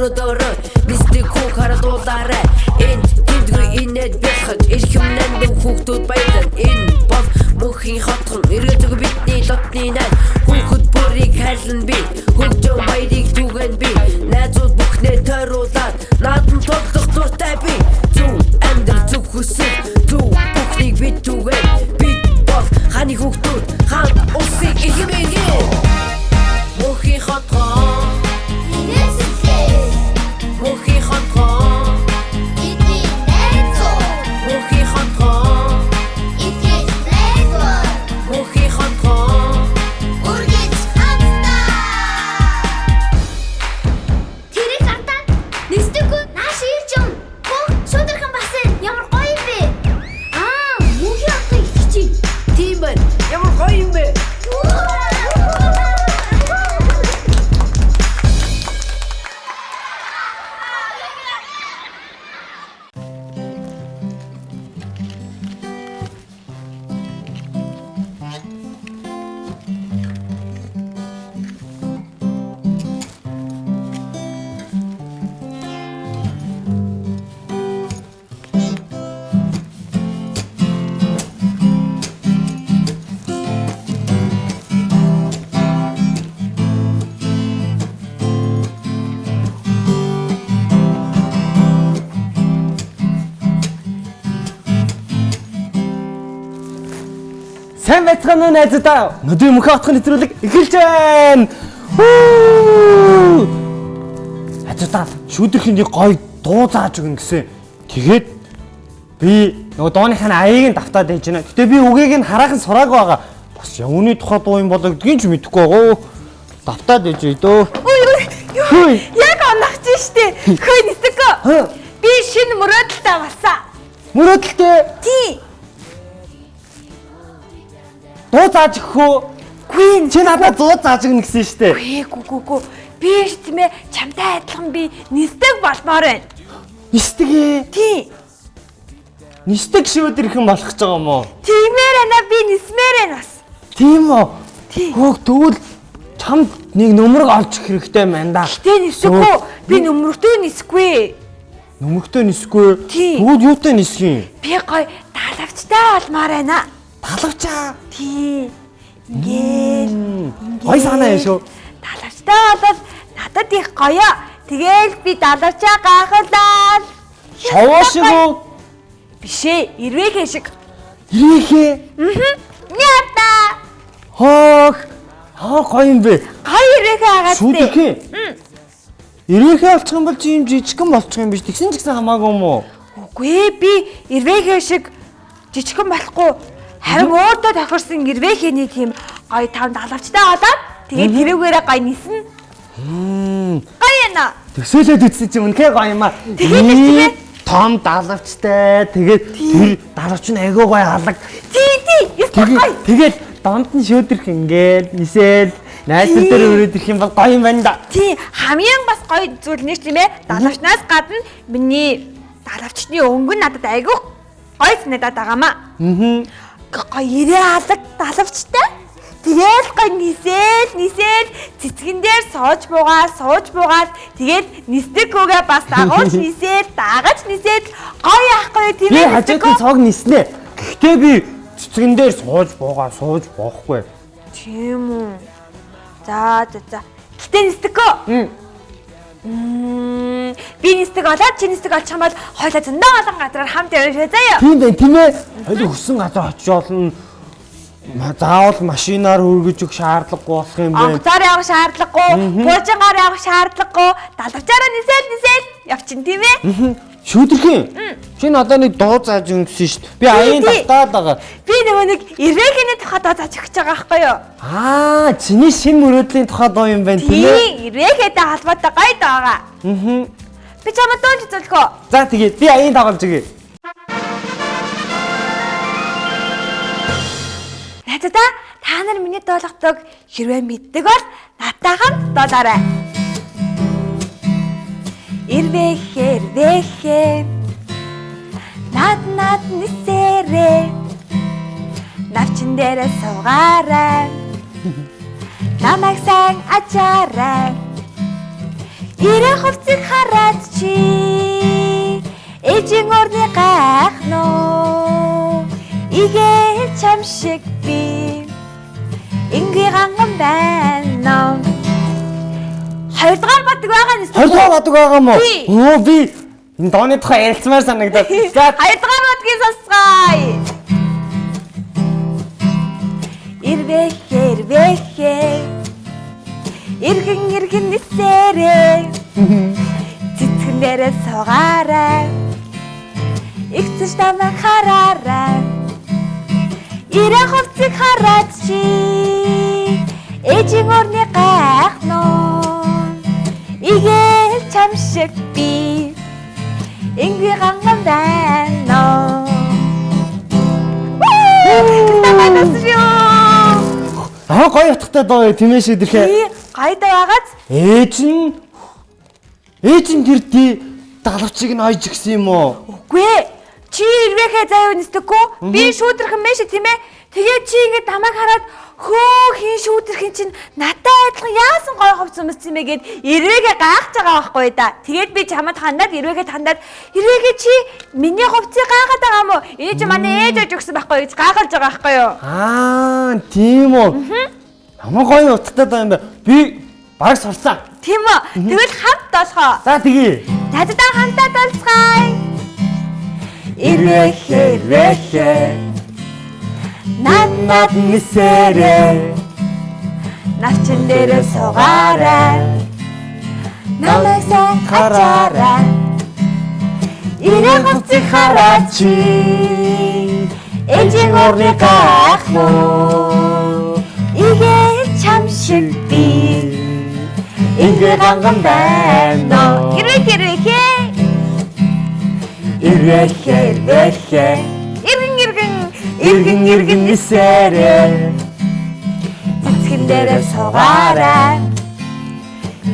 мөрөдөрөө нисдэг хүү харадуулаарай. Энд тэндгүй инээд бэлхэж эрхэм нандин хүүхдүүд баялан. Энэ бол мөнхийн хотхон эргэлзээгүй бидний лотны найз. Хүүхэд бүрийг хайрлан би, хөгжин баярыг түгэн би. Найзууд бүхнээ тойруулаад наадам тоглох дуртай би. Зөв амьдрал, зөв хүсэл, зөв бүхнийг бид түгэн. Бид бол хааны хүүхдүүд, хаан улсын эрхэм иргэн. Мөнхийн хотхон, мөнхийн хотхон, мөнхийн хотхон, мөнхийн хотхон. Тэрийг хартаа нисдэггүй нааш ирж юм. Хөө шудархан бас ямар гоё юм бэ? Аа, мөнхийн хотын итгэж чинь. Тийм байна. Ямар гоё юм бэ? Сайн байцгаана уу найзуудаа. Өнөөдрийн мөнхийн отхон нэвтрүүлэг эхэлж байна. Хүү! Найзуудаа, шүүдэрхийн нэг гоё дуу зааж өгнө гэсэн. Тэгээд би нөгөө дууных нь аяыг нь давтаад байж байна. Гэтэ би үгийг нь хараахан сураагүй байгаа. Бас юуны тухай дуу юм болоо гэдгийг ч мэдэхгүй байгаа. Давтаад байж дөө. Ой ой юу? Хүй. Яг оногч штэ. Хөөе нисдэггүй. Хөө. Би шинэ мөрөөдөлтэй болсон. Мөрөөдөлтэй Тий. дуу зааж өгөх үү? Гүн. Чи надад дуу зааж өгнө гэсэн штэ. Ээ гү гү гү. Би ш тийм ээ чамтай адилхан би нисдэг болмоор байна. Нисдэг ээ. Тий. Нисдэг шүүдэрхэн болох гэж байгаа юм уу? Тиймээр байна, би нисмээр байна бас. Тийм үү? Тий. Хөөх, тэгвэл чамд нэг нөмрөг олж өгөх хэрэгтэй байна да. Гэтэ нисэхгүй. Би нөмрөгтөө нисэхгүй. Нөмрөгтэй нисэхгүй. Тий. Тэгвэл юутай нисэх юм? Би гой далавчтай болмоор байна. Талавчаа. Тий. Ингээл. Гой санаа юм шүү. Далавчтай болвол надад их гоё. Тэгээл би далавчаа гайхуулаад. Шовоо шиг үү? Биш ээ, ирвэхэ шиг. Ирээхээ. Ята. Хөөх. Аа, гоё юм бэ. Гоё ирвэхэ агаад тээ. Шүдэрхээ. Ирээхээ олчих юм бол чи юм жижигхэн болчих юм биш. Тэгсэн ч гэсэн хамаагүй юм уу? Үгүй ээ, би ирвэхэ шиг жижигхэн болохгүй. Харин өөртөө тохирсон ирвэхэний тийм гоё там далавчтай болоод тэгээд тэрүүгээрээ гоё ниснэ. Гоё яана. Төсөөлөд үзсэн чи үнэхээр гоё юм аа. Тэгээд л тийм ээ. Том далавчтай. Тэгээд тэр далавч нь айгүй гоё алаг. Тий, тий. Ёстой гоё. Тэгээд донд нь шөөдрөх ингээд нисэл найзууд дээр өрөөд ирэх юм бол гоё юм байна да. Тий, хамгийн бас гоё зүйл нь тийм ээ. Далавчнаас гадна миний далавчны өнгө нь надад айгүй гоё санагдаад байгаамаа. Аа. Гоё ирээ алаг далавчтай. Тэгээл гоё нисэл нисэл цэцгэн дээр сууж буугаа сууж буугаад тэгэл нисдэг хүүгээ бас дагуулж нисэл дагаж нисэл гоё яахгүй юу, тийм Би ээ, хажууд нь цог ниснэ. Гэхдээ би цэцгэн дээр сууж буугаа сууж боохгүй. Тийм үү. За за за. Гэтэ нисдэггүй. Би нисдэг болоод чи нисдэг олчих юм бол хоёлаа зөндөө олон газараар хамт явна шүү заяа. Тийм байх тийм ээ. Хоёул хүссэн газар очиж олно. Заавал машинаар хөргөж өгөх шаардлагагүй болох юм байна. Онгоцоор явах шаардлагагүй, пуужингаар явах шаардлагагүй, далавчаараа нисэл нисэл явчин тийм ээ. Шүдэрхэн. Чи надад нэг дуу зааж өгнө гэсэн шүү дээ. Би аяын тий. давтаад байгаа. Би нөгөө нэг ирвэхний тухай дуу зааж өгч байгаа байхгүй юу? Аа, чиний шин мөрөөдлийн тухай дуу юм байна тийм ээ. Тийм, ирвэхэтэй холбоотой гоё дуу байгаа. Аа. Би чамд дуулж үзүүлэх үү? За тэгээд би аяын дагуулж өгье. Найзуудаа, та нар миний дуулгадаг хэрвээ мэддэг бол надтай хамт дуулаарай. Ирвэхэ, ирвэхэ. Над над нисэрэ. Навчин дээрээ суугаарай. Намайг сайн ачаарай. Ирээ хувцыг хараад чи ээжийн урны гайхнуу. Игээл чам шиг би ингийн ганган байна. Хоёрдугаар бадаг байгаа нь. Хоёрдугаар бадаг байгаа юм уу? Тий. Өө би энэ дооны тухай ярилцмаар санагдаад. За Хоёрдугаар бадгийг сонсцгоё. Ирвэхэ ирвэхэ Иргэн иргэн нисэрэ Цэцгэн дээрээ суугаарай. Игцэж намайг хараарай. Ирэн хувцыг хараад чи ээжийн урны гайхнуу. Игээл чам шиг би ингийн ганган байна. Таманас юу? Аа гоё утгатай доо тийм ээ шийдэрхээ. Би гоё даа байгааз Ээж нь тэр ди далавчийг нь ойж гисэн юм уу? үгүй ээ. Чи ирвэхэ заяа нисдэггүй. Би шүүдэрхэн мэн ши тийм ээ. Тэгээд чи ингээд намайг хараад хөө хин шүүдэрхэн чинь надтай адилхан яасан гоё хувц өмссөн юм бэ гэд ирвэхэ гайхаж байгаа байхгүй да. Тэгээд би чамд хандаад ирвэхэ хандаад ирвэхэ чи миний хувцсыг гайхаад байгаа юм уу? Энэ чи манай ээж ээж өгсөн байхгүй гэж гайхалж байгаа байхгүй юу? Аа тийм үү. Ямар гоё утгатай даа юм бэ. Би бараг сурсан. Тийм үү? Тэгвэл хамт долхоо. За тэгье. Надтай хамтаа долцгаая. Ирвэхэ ирвэхэ Над над нисэрэ навчин дээрээ суугаарай. Намайг сайн хараарай. Ирээ хувцыг хараад чи ээжийн урны гайхнуу. Игээл чам шиг би ингээ ганган байна. Ирвэх ирвэхэ Ирвэхэ ирвэхэ иргэн иргэн иргэн иргэн нисэрэ цэцгэн дээрээ суугаарай.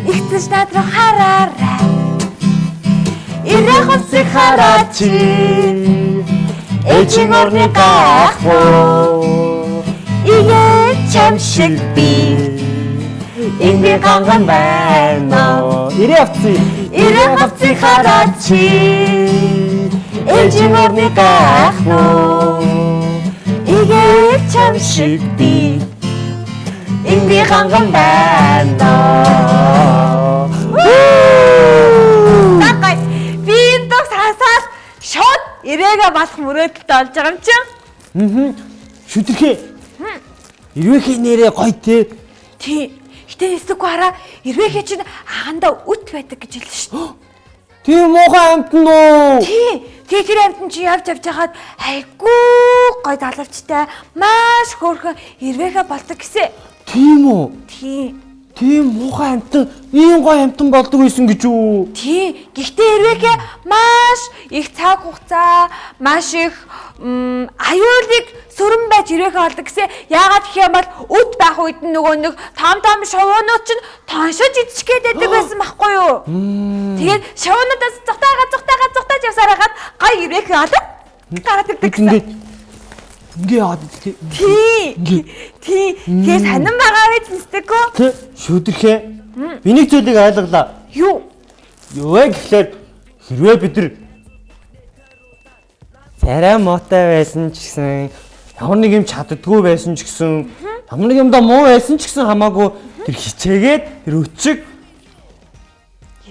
Игцэж над руу хараарай. Ирээ хувцыг хараад чи ээжийн урны гайхнуу. Игээл чам шиг би ингээ ганган байна. Ирээ авци. Ирээ хувцыг хараад чи ээжийн урны гайхнуу. Игээл чам шиг би ингээ ганган байна. Тагай би энэ дог сасаад шууд ирээгээ болох мөрөөдөлтөй болж байгаа юм чинь. Мм. Шүдэрхээ. Ирвэхээ нэрээ гоё те. Тий. Гэтэ нисдэггүй хараа ирвэхээ чинь агандаа үт байдаг гэж хэлсэн шүү дээ. Тийм муухай амтан уу? Тий. Тэгээ тэр амтан чи явж явж хахад айгүй гой далавчтай маш хөөрхөн ирвэхээ болдог гэсэн. Тийм үү? Тий. Тийм муухай амтан, ийм гоё амтан болдог байсан гэж үү? Тий. Гэхдээ ирвэхээ маш их цаг хугацаа, маш их аюулыг сөрөн байж ирвэхээ болдог гэсэн. Яагаад гэх юм бол үт байх үед нь нөгөө нэг том том шувуунууд чинь тоншиж идчих гээд байдаг байсан байхгүй юу? Тэгээд шувуунуудаас зугтаага зугтаага зугтааж явсаар хагаад гоё ирвэхээ олоод гараад ирдэг гэсэн. Ингээд ингээ яваад тий. Тий. Тий. Тэгээ сонирн байгаа байж нэстэггүй. Тэ шүдэрхээ. Би нэг зүйлийг ойлголоо. Юу? Юу вэ гэхлээр хэрвээ бид нар царай муутай байсан ч гэсэн ямар нэг юм чаддгүй байсан ч гэсэн ямар нэг юмдаа муу байсан ч гэсэн хамаагүй тэр хичээгээд тэр өчиг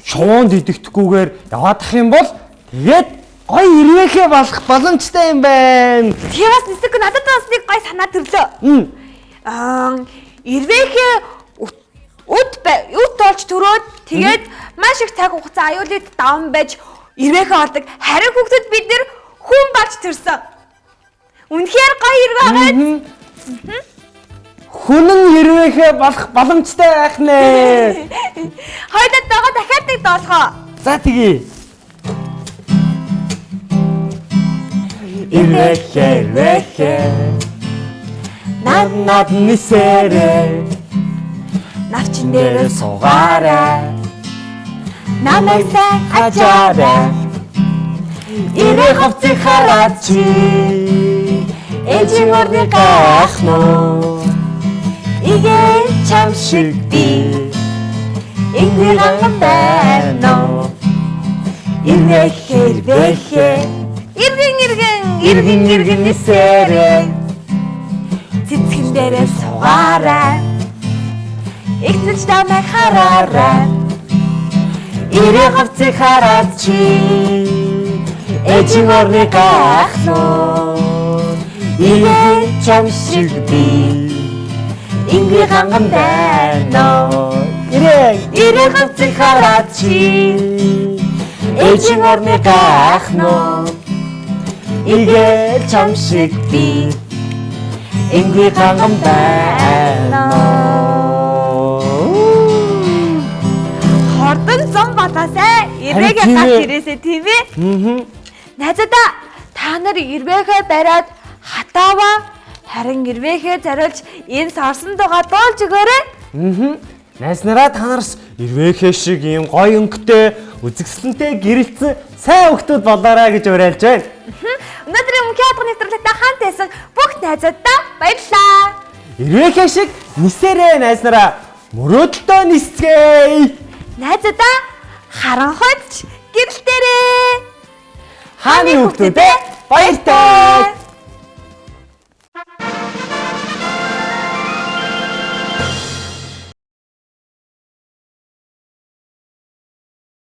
шувуунд идэвхтэхгүйгээр яваадах юм бол тэгээд гоё ирвэхээ болох боломжтой юм байна. Тэгээ бас нэстэггүй надад бас нэг гоё санаа төрлөө. Аа ирвэхээ үт үт болж төрөөд тэгээд маш их цаг хугацаа аюулыг даван байж ирвэхээ болдог. Харин хүүхдүүд бид нэр хүн болж төрсөн. Үнэхээр гоё ирвэ байгаа. Хүн нь ирвэхээ болох боломжтой байх нэ. Хоёулаа догоо дахиад нэг доолгоо. За тэгье. Ирвэхээ ирвэхээ Над над нисэрэ навчин дээрээ суугаарай намайг сайн хажаарай Ирээ хувцыг хараад чи ээжийн урны гайхнуу игээл чам шиг би Ингүй ганган байна уу? Ирвэхэ ирвэхэ Иргэн иргэн иргэн иргэн нисээрэй. Цэцгэн дээрээ суугаарай. Игцэлж дамай хараарай. Ирээ говцыг хараад чи ээжийн орны гахнуу. Иргэн чам шиг би ингүй ганган байна уу? Ирээ ирээ говцыг хараад чи ээжийн орны гахнуу. Игээл чам шиг би ингүй ганган байна уу? Хордон зам болоосай. Ирвэгээ Харин тийм гарч ээ. ирээсэй тийм ээ. Мгм. Найзуудаа та нар ирвэхээ бариад хатаава харин ирвэхээ зориулж энэ сорсон дугаа дуулж өгөөрэй. Мгм. Найз нараа та нараас ирвэхэ шиг ийм гоё өнгөтэй, үзэсгэлэнтэй гэрэлтсэн сайн хүүхдүүд болоорой гэж уриалж байна. Өнөөдрийн мөнхийн хатга нэвтрүүлэгтээ хамт байсан бүх найзуудаа баярлалаа. Ирвэхэ шиг нисээрэй найз нараа мөрөөдөлтөө нисцгээе. Найзуудаа харанхуйд ч гэрэлтээрэй. Хааны хүүхдүүдээ баяртай.